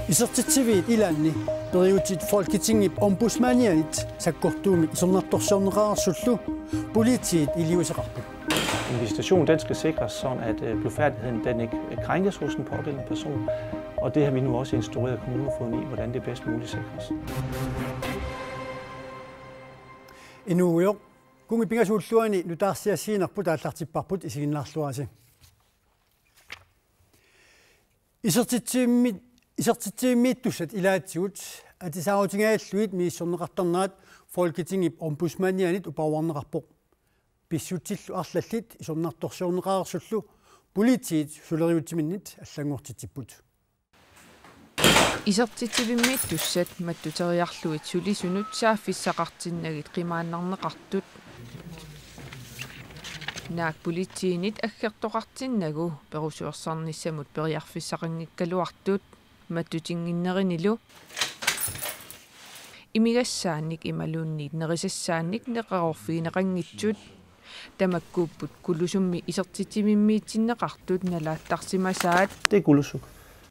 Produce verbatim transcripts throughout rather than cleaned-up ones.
Isertitsiviit ilaanni periutsit Folketingip ombudsmandianit sakkortuumik isornartorsiorneqareersullu politiit iliuuseqarput. En visitation, den skal sikres, sådan at øh, blufærdigheden den ikke øh, krænkes hos den pågældende person. Og det har vi nu også instrueret kommunefogeden i, hvordan det bedst muligt sikres. Inuugujoq, kunngi pingasuulluani nutaarsiassiinerput aallartipparput, isiginnaarluarisi. Isertitsivimmi-, isertitsivimmiittussat ilaatigut atisaarutigaallugit misissorneqartarnerat Folketingip ombudsmandianit uparuarneqarpoq. Pissutsillu arlallit isornartorsiorneqareersullu politiit suleriutsiminnit allanngortitsipput. Isertitsivimmiittussat mattuteriarlugit sulisunut saaffissaqartinnagit qimaannarneqartut. Naak politiinit aggertoqartinnagu perusuersarnissamut periarfissaqanngikkaluartut mattutinnginnerinilu imigassaannik imaluunniit nerisassaannik neqeroorfigineqanngitsut. Tamakkuupput Kulusummi isertitsivimmiitsinneqartut nalaattarsimasaat. Det er Kulusuk.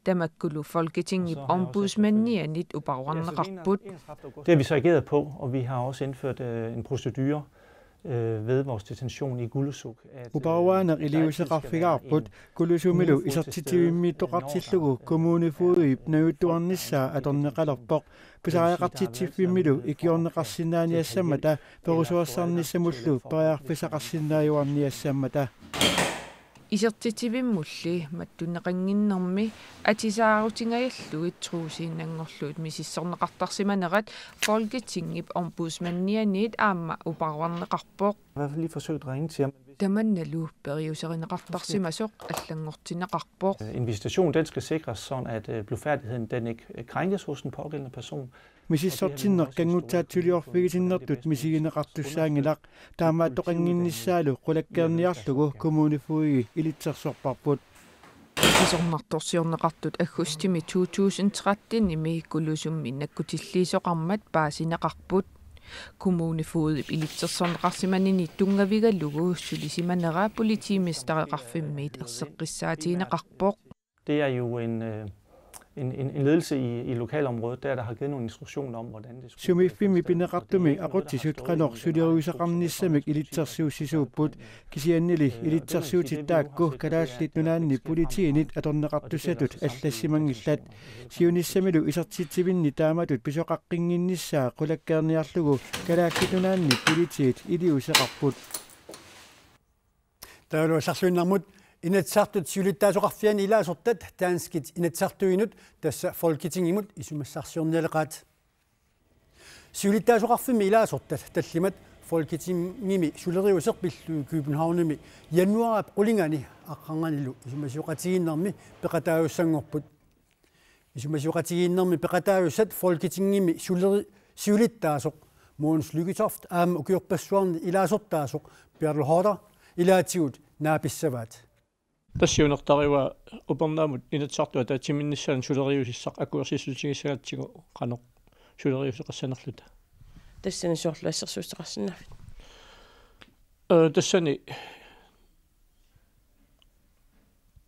Tamakkulu Folketingip ombudsmandianit uparuarneqarput. Det har vi så ageret på, og vi har også indført øh, en procedure øh, ved vores detention i Kulusuk. At, øh, Uparuaaneq iliuuseqarfigaarput Kulusumilu isertitsivimmiittoqartillugu kommunefogedip najuttuarnissaa atorneqalerpoq. Pisariaqartitsiffimmilu ikiorneqarsinnaaniassammata perusuersarnissamullu periarfissaqarsinnaajuarniassammata. Isertitsivimmulli mattunneqannginnermi atisaarutigalugit truusiinnanngorlugit misissorneqartarsimanerat Folketingip ombudsmandianiit aamma uparuarneqarpoq. Jeg har i hvert fald lige forsøgt at ringe til ham. Tamannalu periuserineqartarsimasoq allanngortinneqarpoq. Øh, En visitation, den skal sikres, sådan at øh, blufærdigheden den ikke øh, krænkes hos den pågældende person. Misissortinneq kanngutsaatsuliorfigisinnartut misigineqartussaanngilaq, taamaattoqannginnissaalu qulakkeerniarlugu kommunefogedi ilitsersorparput. Isornartorsiorneqartut aggustimi to tusind tretten-imi Kulusummi nakkutilliisoqarmat paasineqarput. Kommunefogedip ilitsersorneqarsimanini tunngavigalugu sulisimanera politimestereqarfimmiit erseqqissaatigineqarpoq. Det er jo en, øh, en, en, en ledelse i, i lokalområdet, der, der har givet nogle instruktioner om, hvordan det skulle Sumiiffimmi pineqartumi aqutsisut qanoq suleriuseqarnissamik ilitsersuussisuupput, kisiannili ilitsersuutit taakku Kalaallit Nunaanni politiinit atorneqartussatut allassimanngillat. Siunissamilu isertitsivinni taamatut pisoqaqqinnginnissaa qulakkeerniarlugu Kalaallit Nunaanni politiit iliuuseqarput. Taavalu allarluinnarmut Inatsisartut siulittaasoqarfianni ilaasortat danskit inatsisartuinut, tassa Folketingimut, isumassarsiornialeqaat. Siulittaasoqarfimmi ilaasortat tallimat Folketingimi suleriuseq pillugit Københavnimi januaarip qulingani aqqarnganilu isumasioqatigiinnermi peqataajussanngorput. Isumasioqatigiinnermi peqataajusat Folketingimi suleri-, siulittaasoq Mogens Lykketoft aamma ukiorpassuarni ilaasortaasoq Bertel Haarder ilaatigut naapissavaat. Tassa siunertariuaa upernaamut Inatsisartut ataatsimiinnissaannut suleriusissaq akuersissutigissagatsigu qanoq suleriuseqassanerluta. Tassani soorlu assersuuteqarsinnaaviuk? Ee, tassani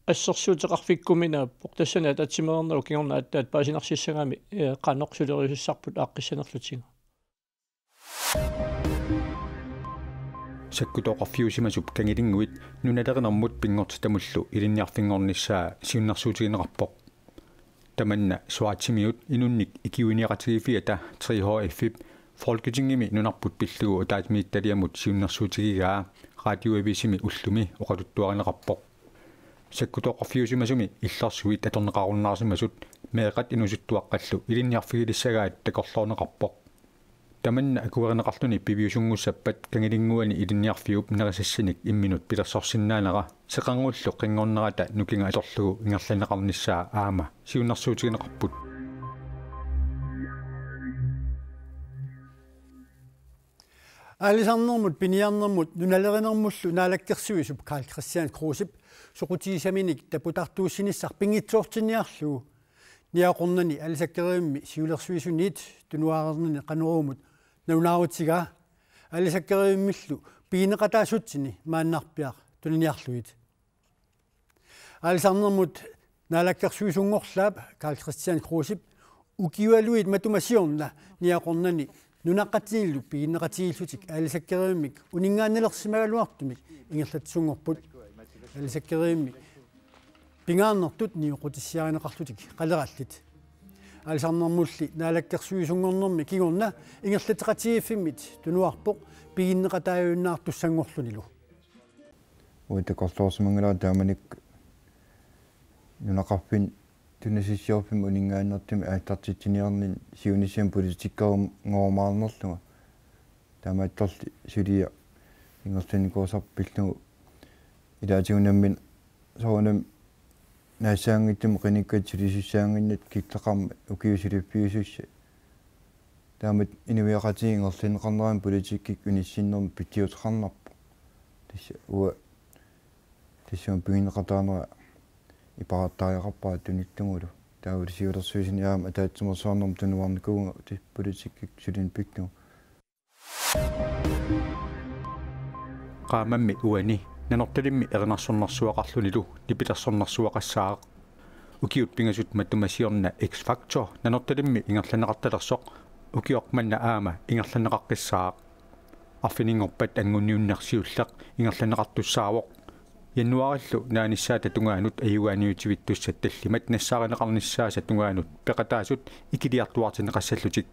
assersuuteqarfikkuminaappoq, tassani ataatsimeernerup kingorna aatsaat paasinarsissagami, ee, qanoq suleriusissarput aaqqissanerlutigu. Sakkutooqarfiusimasup Kangilinnguit nunalerinermut pinngortitamullu ilinniarfinngornissaa siunnersuutigineqarpoq. Tamanna Schweizimiut inunnik ikiuiniaqatigiiffiata tre H F-ip Folketingimi nunarput pillugu ataatsimiititaliamut siunnersuutigigaa Radioavisimi ullumi oqaluttuarineqarpoq. Sakkutooqarfiusimasumi illersuit atorneqarunnaarsimasut meeqqat inuusuttuaqqallu ilinniarfigilissagaat takorloorneqarpoq. Tamanna akuerineqarluni piviusunngussappat Kangilinnguani ilinniarfiup nerisassanik imminut pilersorsinnaanera seqerngullu qinngornerata nukinga atorlugu ingerlanneqarnissaa aamma siunnersuutigineqarput. Aalisarnermut, piniarnermut nunalerinermullu naalakkersuisup Karl-Kristian Krusep soqutigisaminik taputartuussinissaq pinngitsoortinniarlugu niaqornani aalisakkerivimmik siulersuisuniit tunuareernini Qanoruumut nalunaarutigaa, aalisakkerivimmillu pigineqataassutsinni maannarpiaq tuniniarlugit. Aalisarnermut naalakkersuisunngorlaap Karl-Kristian Krusep ukiualuit matuma siorna niaqornani nunaqqatinilu piginneqatigiillutik aalisakkerivimmik uninngaannalersimagaluartumik ingerlatsisunngorput. Aalisakkerivimmik pingaarnertut nioqqutissiarineqarlutik qalerallit. Aalisarnermulli naalakkersuisunngornermi kingorna ingerlatseqatigiiffimmit tunuarpoq piginneqataajunnaartussanngorlunilu. Uagut takorloorsimanngilara taamanikkut nunaqarfinni tunisassiorfimmut uninngaannertumik aallartitsiniarninni siunissami politikkerunngorumaarnerlunga. Taamaattorli suliaq ingerlanikuusarput pillugu ilaatigut nammineq soorunami naassaanngitsumik qinikkat sulisussaannginnakku killeqarmat ukiut suliffiusussat. Taamatut inuiaqatigiit ingerlanneqarneranni politikkikkut inissinnermut pisiuteqarnarpoq. Tassa uanga tassunga piginneqartaanera ipaartariaqarpara tunittugulu. Taavalu siulersuisuni aamma ataatsimeersuarnermut tunuarnikuuvunga tassa politikkikkut sulineq pillugu. Qaammammi uani Nanortalimmi erinarsornersuaqarlunilu nipilersornersuaqassaaq. Ukiut pingasut matuma siorna X Factor Nanortalimmi ingerlanneqartalersoq ukioq manna aamma ingerlanneqaqqissaaq. Arfininngorpat angunniunneq siulleq ingerlanneqartussaavoq. Januaarillu naanissaata tungaanut ajugaaniutivittussat tallimat nassaarineqarnissaasa tungaanut peqataasut ikiliartuaartinneqassallutik.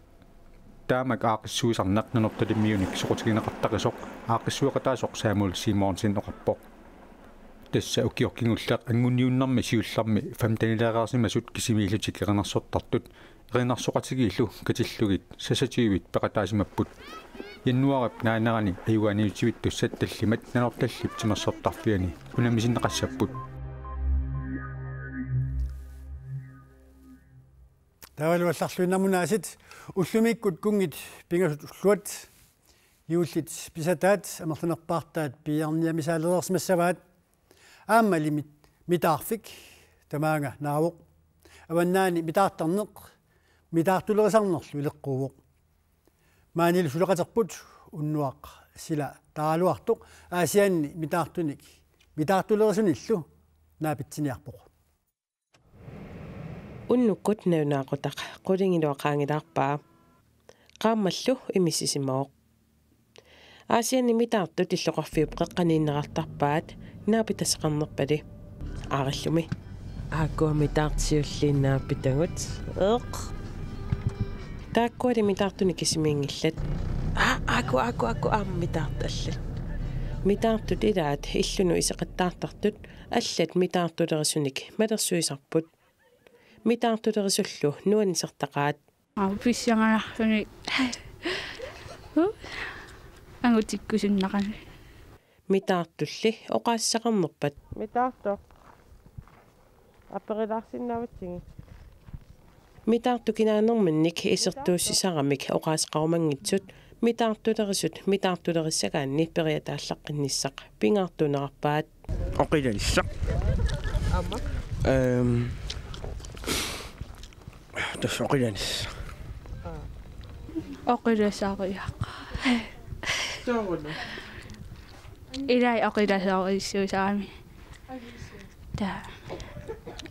Taamak aaqqissuisarneq Nanortalimmiunik soqutigineqartaqisoq aaqqissueqataasoq Samuel Simonsen oqarpoq. Tassa ukioq kingulleq angunniunnermi siullermi femtenileereersimasut kisimiillutik erinarsortartut erinarsoqatigiillu katillugit seksogtyvit peqataasimapput. Januaarip naanerani ajugaaniutivittussat tallimat Nanortallip timersortarfiani unammisinneqassapput. Taavalu allarluinnarmut aasiit ullumikkut kunngit pingasut ulluat juullit pisataat amerlanerpaartaat piiarniamisaalereersimassavaat. Aammali mit-, mitaarfik tamaanga naavoq. Avannaani mitaartarneq mitaartulerisarnerlu ileqquuvoq. Maanilu suleqaterput unnuaq sila taaraluartoq Aasianni mitaartunik mitaartulerisunillu naapitsiniarpoq. Unnukkut nalunaaqutaq qulingiluat qaangilaarpaa. Qaammallu imissisimavoq. Aasianni mitaartut illoqarfiup qeqqaniinnerartarpaat naapitassaqarnerpali. Aarillumi. Aakkua mitaartiulliinnaapitagut. Eq. Taakkuali mitaartunik kisimiinngillat. Aa, aakkua, aakkua, aakkua, aamma mitaartut allat. Mitaartut ilaat illunut iseqattaartartut allat mitaartulerisunik malersuisarput. Mitaartulerisullu nuannisartaqaat. Aa, pissanganarluni. Uh. Angutikkusunnaqani. Mitaartulli oqaaseqarnerpat. Mitaartoq. Aperilaarsinnaavatsigit. Mitaartut kinaanerminnik isertuussisaramik oqaaseqarumanngitsut mitaartulerisut mitaartulerissagaanni periataallaqqinnissaa pingaartuunerarpaat. Oqilanissaq. Aamma? Ehm. Tassa oqilanissaq. Oqilasariaq. Sooruna. Ilai oqilasariissuusarami. Taa.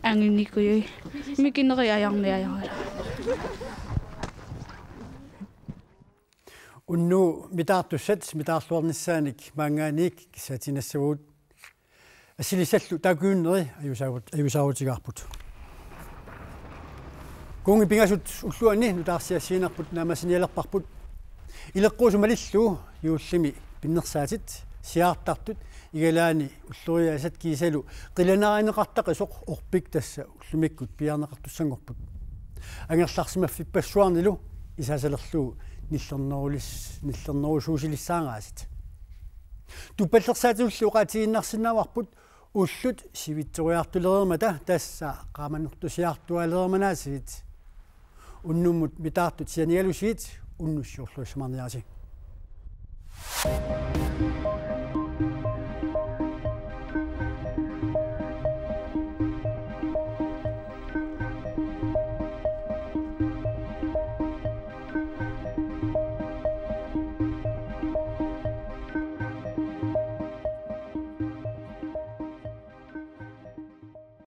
Anginikui. Mikineri ajarniajorala. Unnugu mitaartussat mitaarluarnissaanik maanngaanniit kissaatiinnassavagut. Assilissallu taakkujunneri ajusaavut-, ajusaarutigaarput. Kuungi pingasut ulluanni nutaarsiassiinerput naammassinialerparput. Ileqquusut malillugu juullimi pinnersaatit, siaartartut, igalaani ulloriaasat kiisalu qilanaarineqartaqisoq orpik tassa ullumikkut piiarneqartussanngorput. Angerlarsimaffippassuarnilu isaasalerlugu nillernerulis-, nillernerusuusilissaangaasit. Tuppallersaatillu oqaatigiinnarsinnaavarput ullut sivitsoriartulereermata tassa qaamanertusiartuaalereermanaasiit. Unnummut mitaartut sianigalusiit unnussiorluassamaarniarisi.